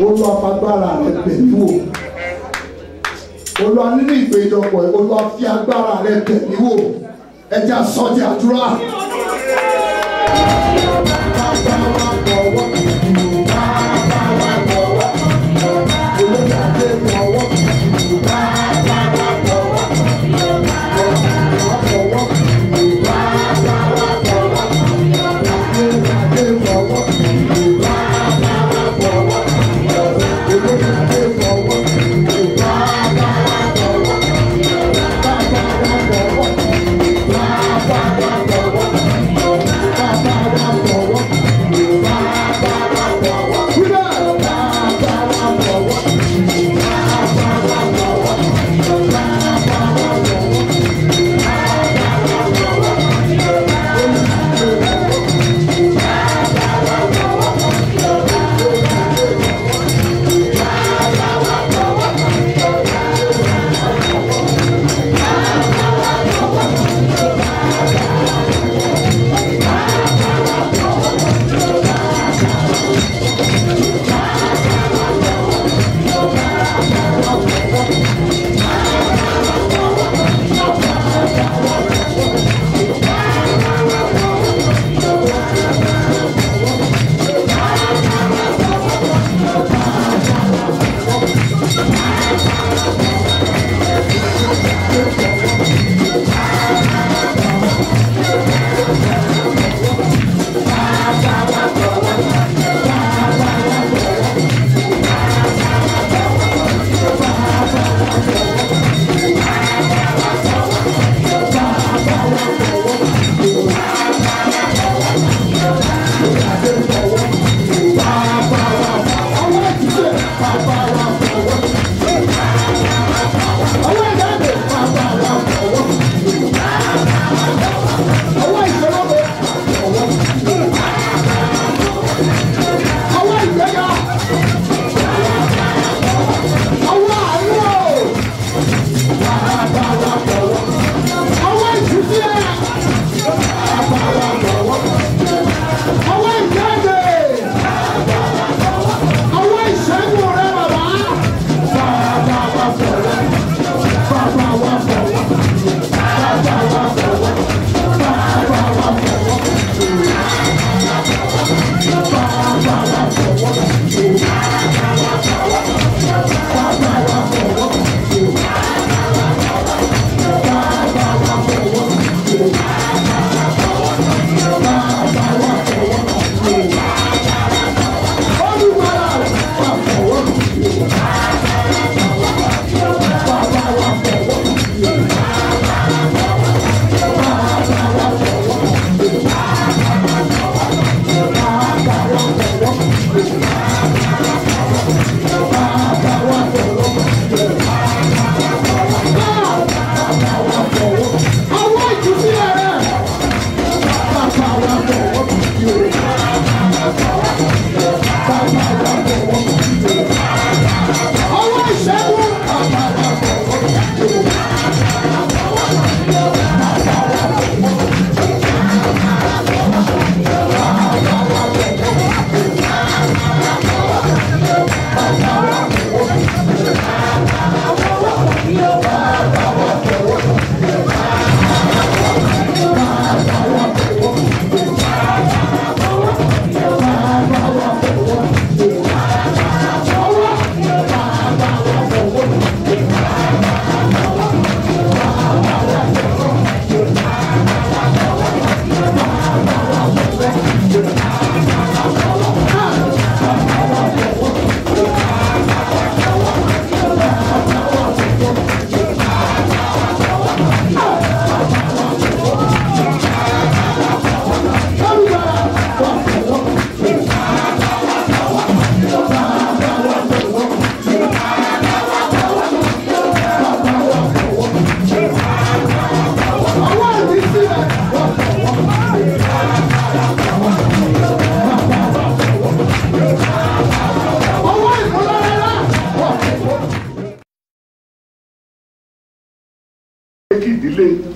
Olúwa fagbára rẹ bẹ̀ mí wò. Olúwa nínú ìpéjọpọ̀ Olúwa fi agbára rẹ bẹ̀ mí wò. Ẹ jẹ́ á sọ di àdúrà. Bàbá wa bọ̀wọ́, bàbá wa bọ̀wọ́, olóyè adé bọ̀wọ́, bàbá wa bọ̀wọ́, bọ̀wọ́, bàbá wa bọ̀wọ́, olóyè adé bọ̀wọ́, bàbá wa bọ̀wọ́, olóyè adé bọ̀wọ́, bàbá wa bọ̀wọ́, bàbá wa bọ̀wọ́, bàbá wa bọ̀wọ́, bàbá wa bọ̀wọ́.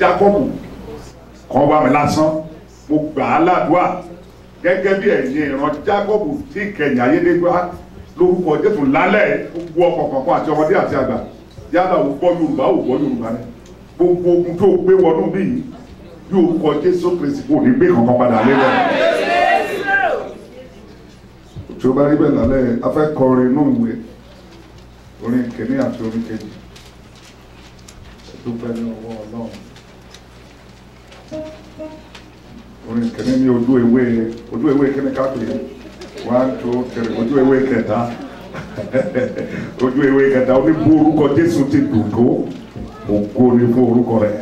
Jákọ́bù kan wá mi lásán. Mo gbà á ládùúà gẹ́gẹ́ bí ẹ̀yin ìran Jákọ́bù tí ìkẹyìn ayédègbà lórúkọ Jésù lálẹ́ gbogbo ọkọ̀ kọ̀ọ̀kan àti ọmọdé àti àgbà, yálà ò gbọ́ Yorùbá ò gbọ́ Yorùbá ni, gbogbo ogun tó gbé wọnú bí yìí bí orúkọ Jésù Kristi kò ní gbé kankan padà lélẹ̀. Tí o bá rí bẹ́ẹ̀ lálẹ́, a fẹ́ kọrin inú ìwé orin kìíní àti orin kejì. Ẹ dúpẹ́ ní ọwọ́ Ọlọ́run. Orin kìíní ní ojú ewé kíní ká pè é 1 2 3 ojú ewé kẹta. Ojú ewé kẹta ó ní bó orúkọ Jésù ti dùn tó, ògo ni fún orúkọ rẹ̀.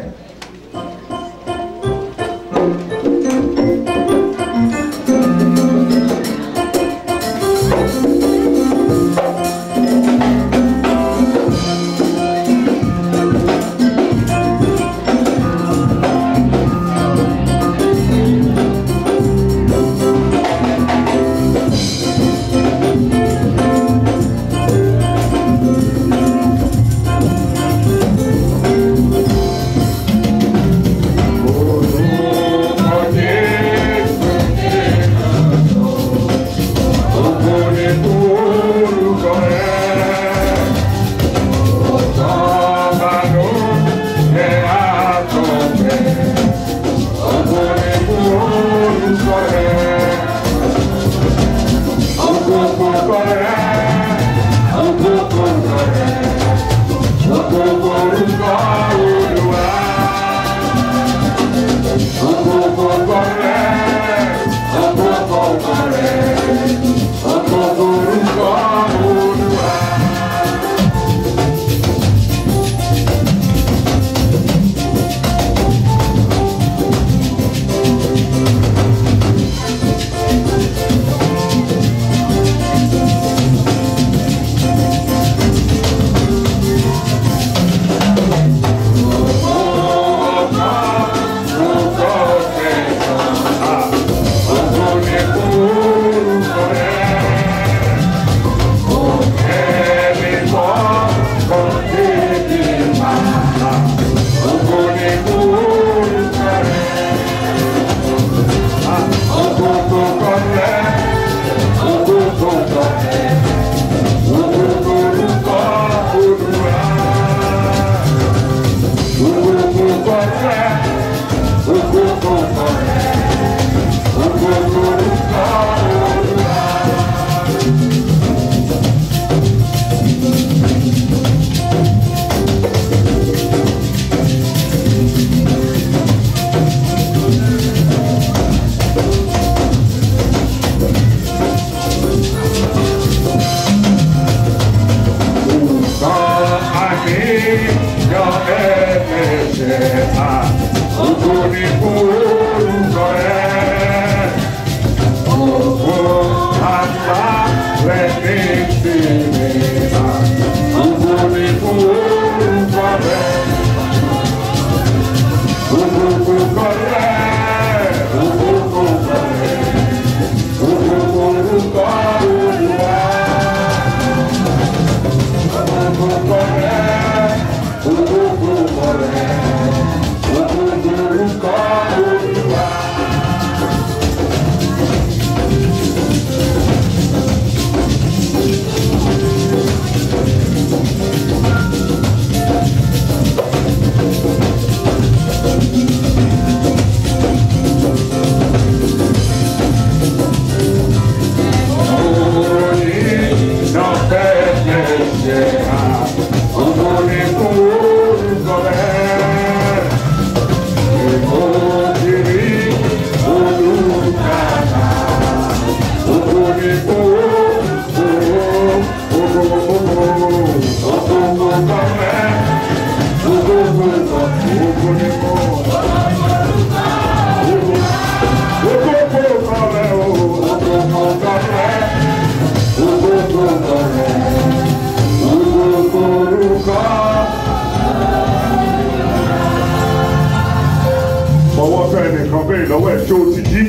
Fọwọ́ fẹ́ nìkan bẹ́ẹ̀ lọ́wọ́ ẹ̀ tí ó ti jí.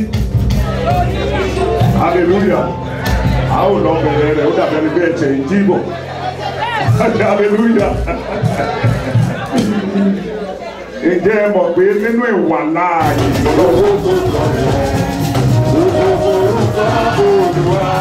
Hallelujah. A ó lọ bẹ̀rẹ̀ rẹ̀ ó dàbí ẹni bí ẹ̀jẹ̀ ń jí bọ̀. Hallelujah. Ǹjẹ́ ẹ mọ̀ pé nínú ìwà láàyè lọ́wọ́ Olúwa.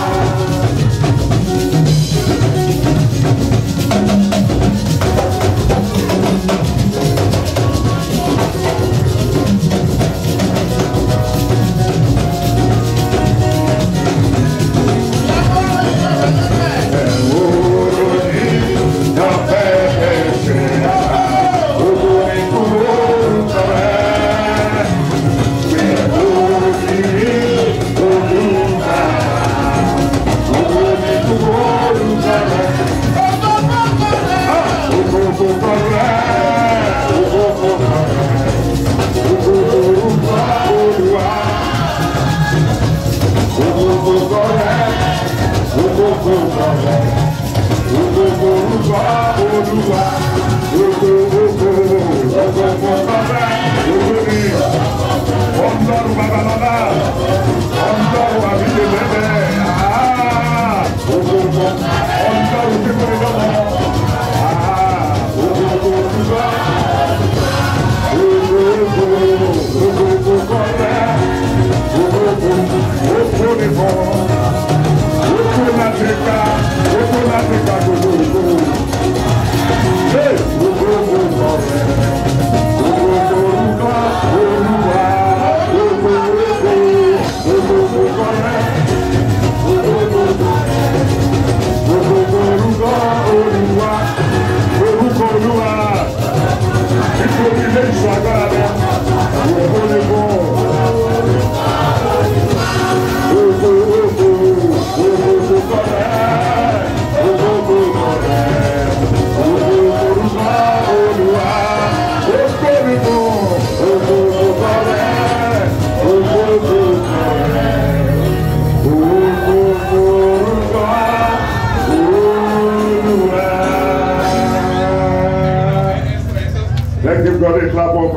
Let's give God a clap up.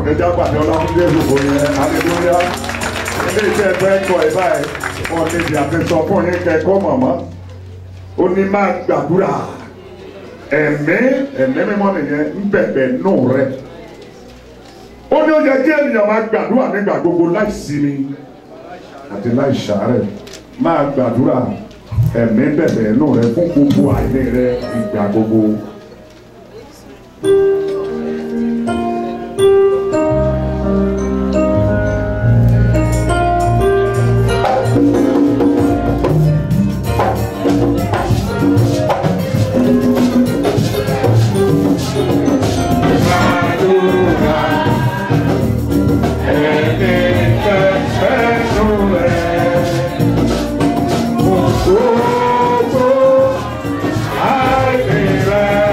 Hallelujah. Ilé iṣẹ́ ẹgbẹ́ ẹ̀kọ́ ẹ̀ báyìí, wọ́n ní ìdí àti sọ fún yín kẹ́kọ̀ọ́ mọ̀mọ́. Ó ní máa gbàdúrà. Ẹ̀mí ẹ̀mí mímọ́ nìyẹn ń bẹ̀bẹ̀ nù rẹ̀. Ó ní ó yẹ kí ènìyàn máa gbàdúrà nígbà gbogbo láì sinmi àti láì ṣàárẹ̀. Máa gbàdúrà ẹ̀mí bẹ̀bẹ̀ nù rẹ̀ fún gbogbo àìní rẹ̀ ìgbà gbogbo. I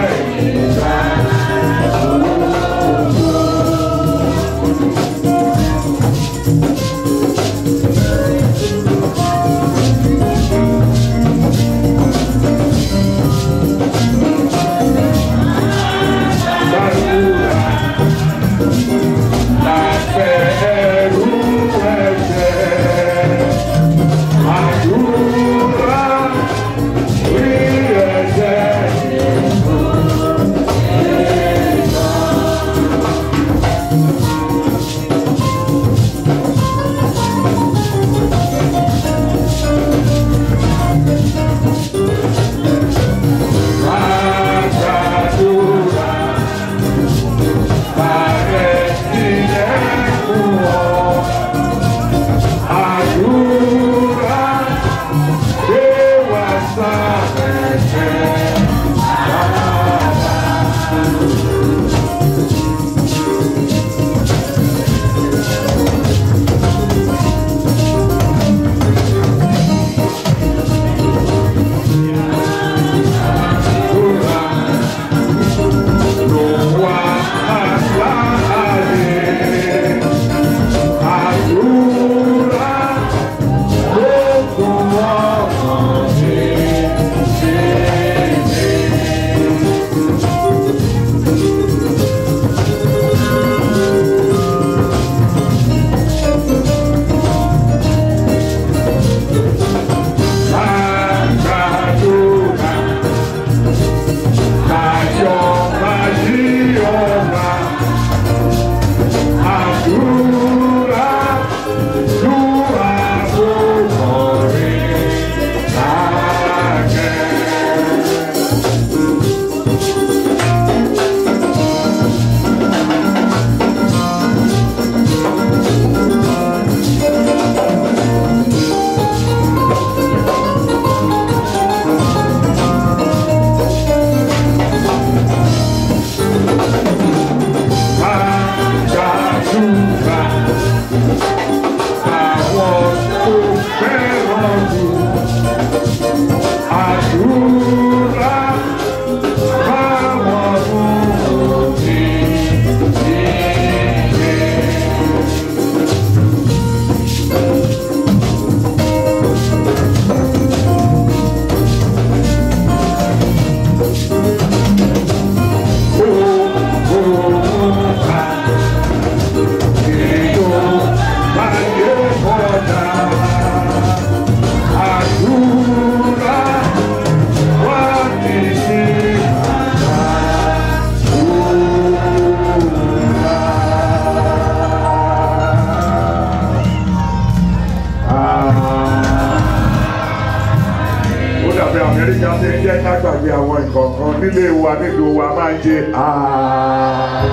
ti ń jẹ́ ká gbàgbé àwọn ìkọ̀ọ̀kan nílé wa nílùú wa máa ń ṣe àmín.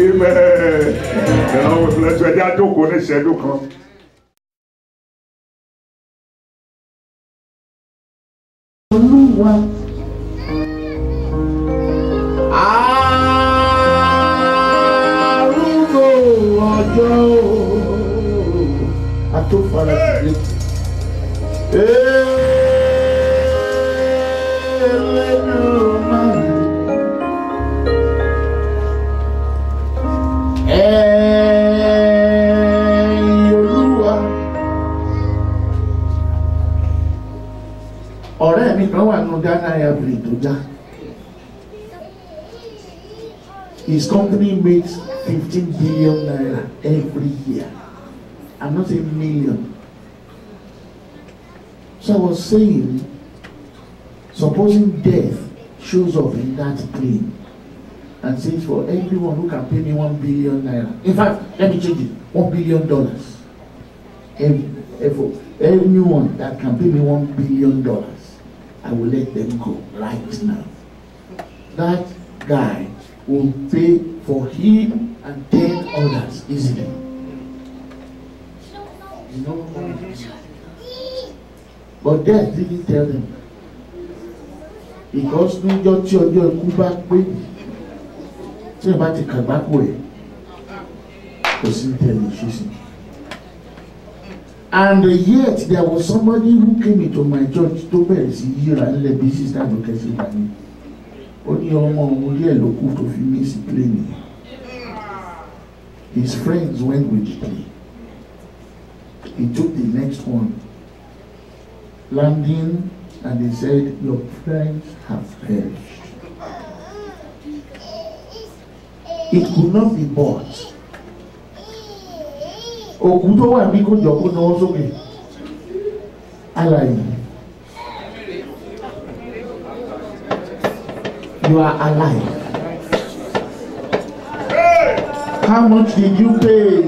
Amen. Ìrànwọ́ ìfúnlẹ̀tù ẹjẹ́ àjókòó ní ìṣẹ́jú kan. Olúwa. Arúgbó ọjọ́ àtòfara sílẹ̀. Elédùmarè. Ẹ̀yin Olúwa. Ọ̀rẹ́ mi kan wà nínú Ghana airplane tó já. His company makes 15 billion naira every year. I'm not saying million. So I was saying, supposing death shows up in that plane and says for everyone who can pay me 1 billion naira. In fact, let me change it, $1 billion. Anyone that can pay me $1 billion, I will let them go right now. That guy will pay for him and 10 others easily. You know? But death didn't tell them. Because níjọ́ tí ọjọ́ ikú bá pé, tí ẹ bá ti kàgbákò ẹ̀, kò sí tẹ̀lé ṣíṣe. And yet there was somebody who came into my church tó bẹ̀rẹ̀ sí yíra nílẹ̀ bí sísá àdókẹ́ sí wà ní. Ó ní ọmọ òun rí ẹ̀ ló kú tó fi mí sí plane yẹn. His friends went with the plane. He took the next one, landing, and they said, your friends have perished. It could not be bought. Òkú tó wà ní kó jọ kó náwó sókè. Alààyè. You are alive. How much did you pay?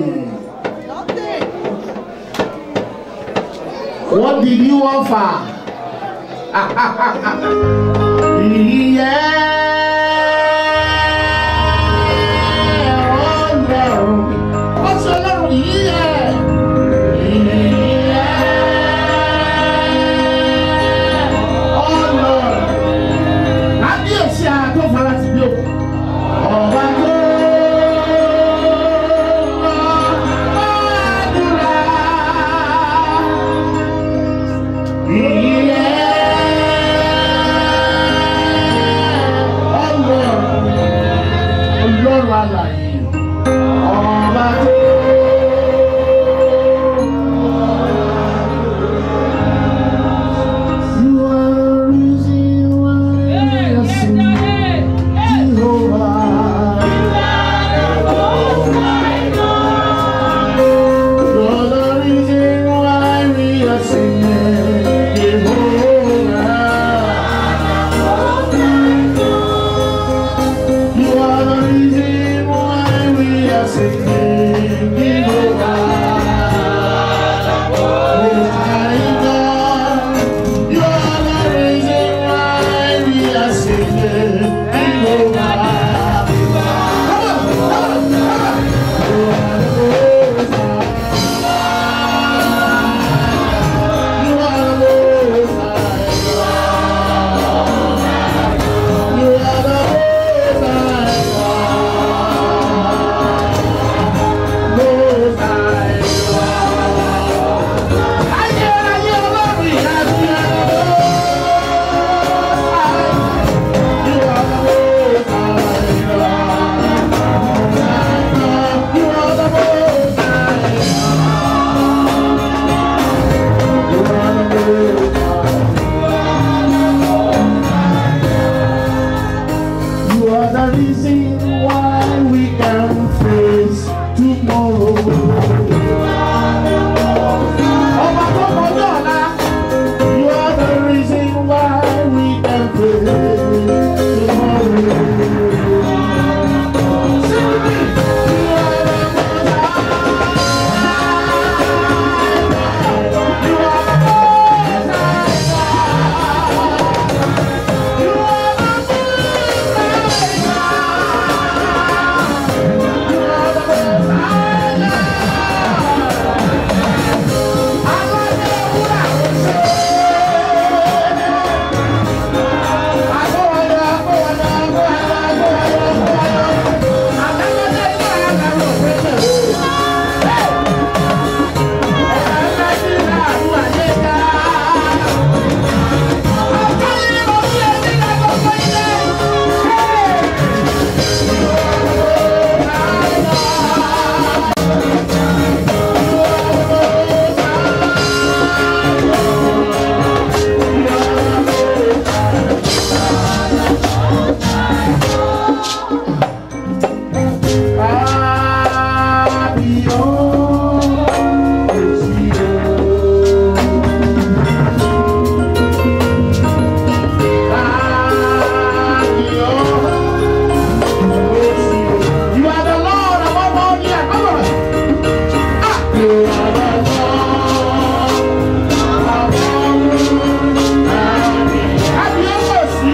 What did you offer? Yeah. Ọlọ́run. Yeah. Yeah. Ọlọ́run. Kábíyèsí àtọ́fara ti bí òkú. Ọba tó gbàdúrà. Ìyẹ́ Ọlọ́run. Ọlọ́run alààyè. Ọba tó. You are the reason why we are singing, Jehovah. You're the reason why we are singing, Jehovah. You are the reason why we are singing, Jehovah. Oh my God, you are the reason why we are singing, Jehovah. Come on, come on, come on. You are the most high. You are the most high. You are the most high. Most high. Ayérayé Ọlọ́run ìyanu You are the most high. You are the most high. You are the most high. You are the reason why we can face tomorrow. Ọba tó kọjá ọ̀la. You are the reason why we can face tomorrow. Sing with me. You are the most high. You are the most high. You are the Lord above all the earth. Come on. Ah. You are the Lord above all the earth. Kábíyèsí.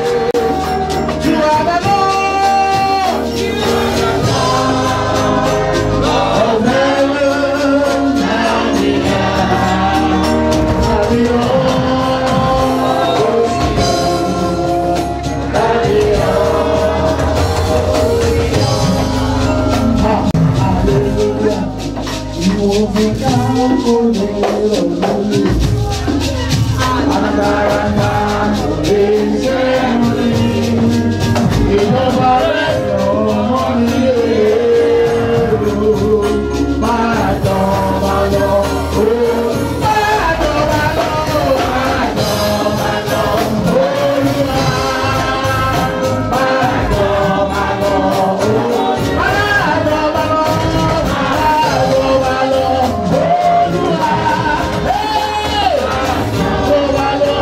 You are the Lord. Of heaven and the earth, the Ìjọba rẹ̀ lọ́mọ nílé máa jọba lọ, ó máa jọba lọ, máa jọba lọ, Olúwa máa jọba lọ, ó máa jọba lọ, máa jọba lọ, Olúwa máa jọba lọ,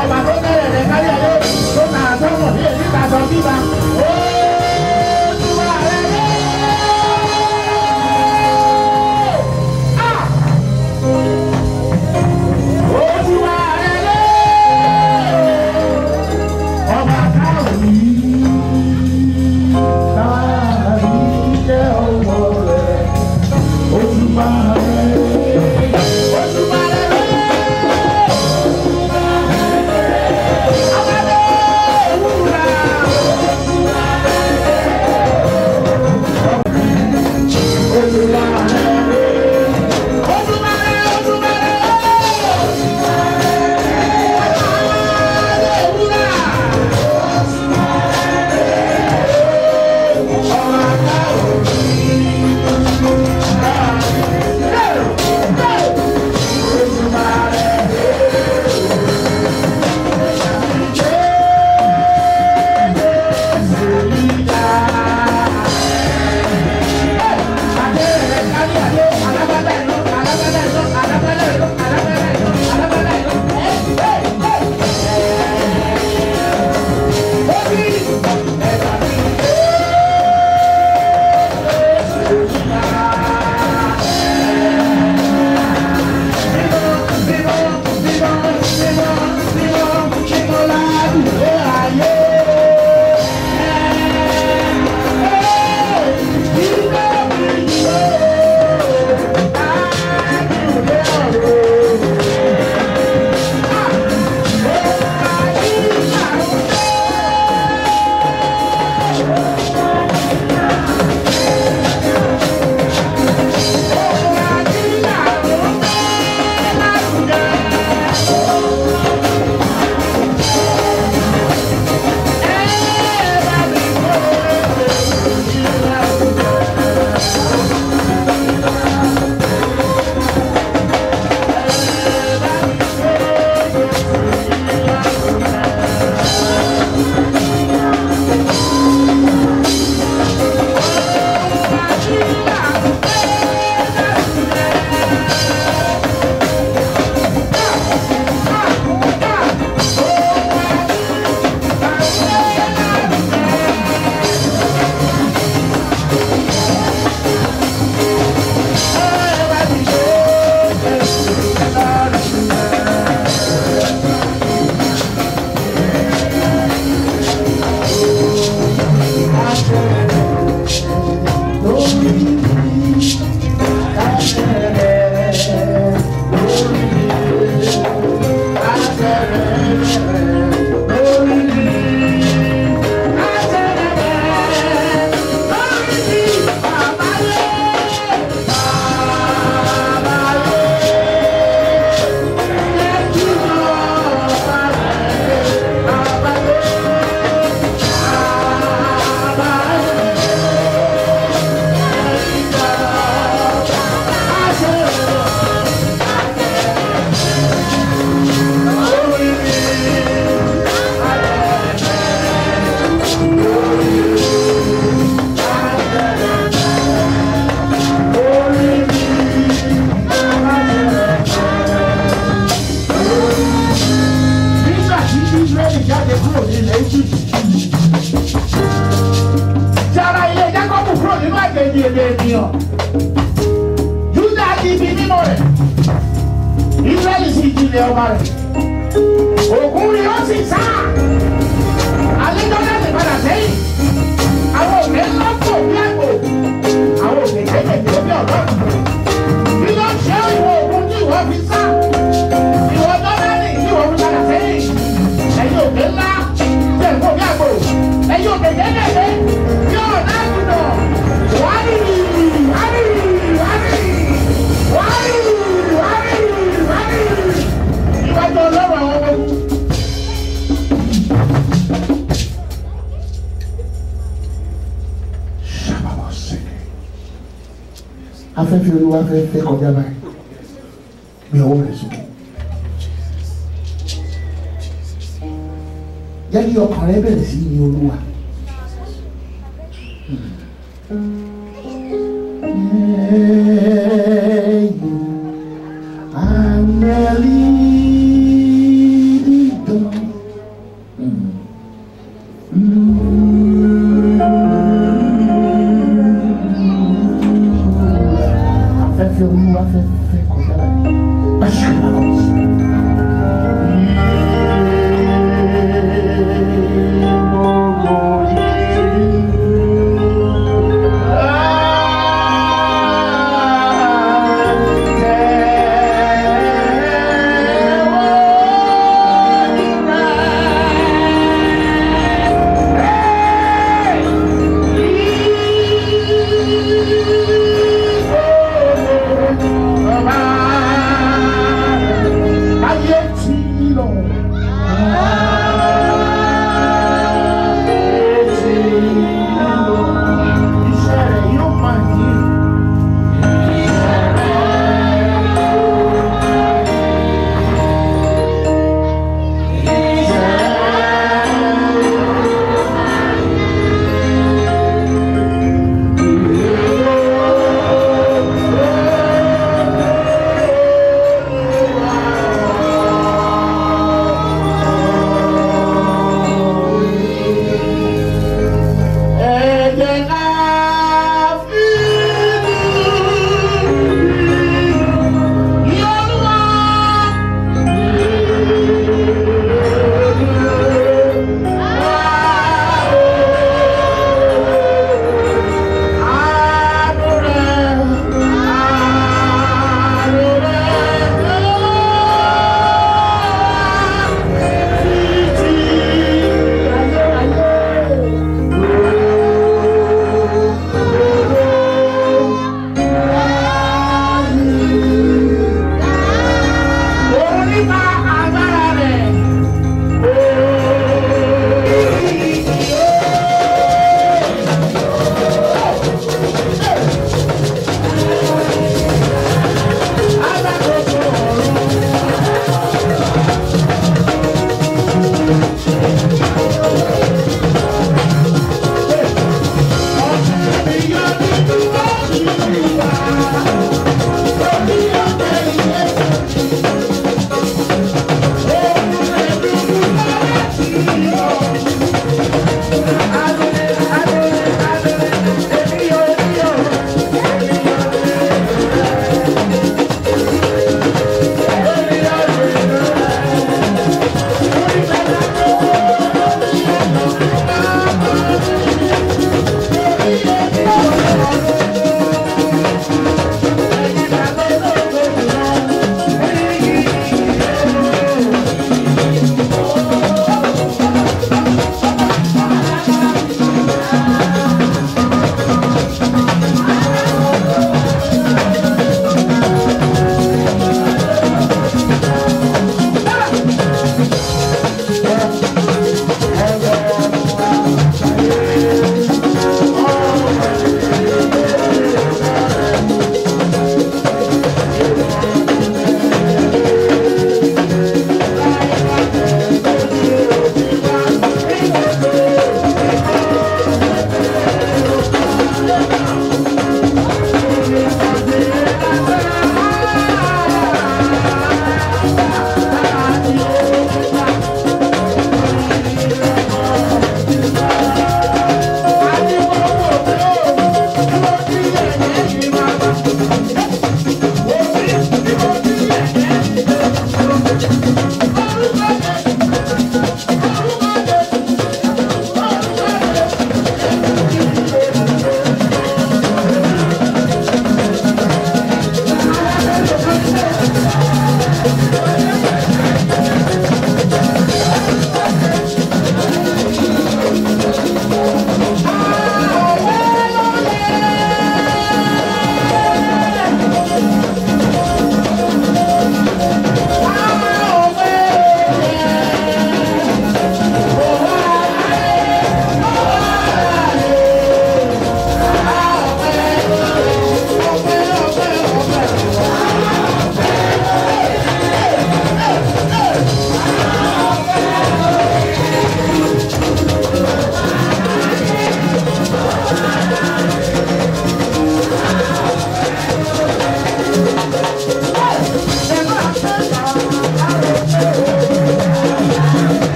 Ọba tó bẹ̀rẹ̀ rẹ̀ kárí ayé tó nà sọ́mọ̀ ní èyí ta sọ bíbá. Ojúmọ́ rẹ̀ dé. Ojúmọ́ rẹ̀ dé. Ọba táwọn yìí táàrí jẹ́ ọwọ́ rẹ̀. Ojúmọ́ rẹ̀ dé. Ojúmọ́ rẹ̀ dé. Afẹ́fẹ́ Olúwa fẹ́ fẹ́ kọjá báyìí, gbé ọwọ́ rẹ̀ sókè. Jẹ́ kí ọkàn rẹ bẹ̀rẹ̀ sí ní Olúwa.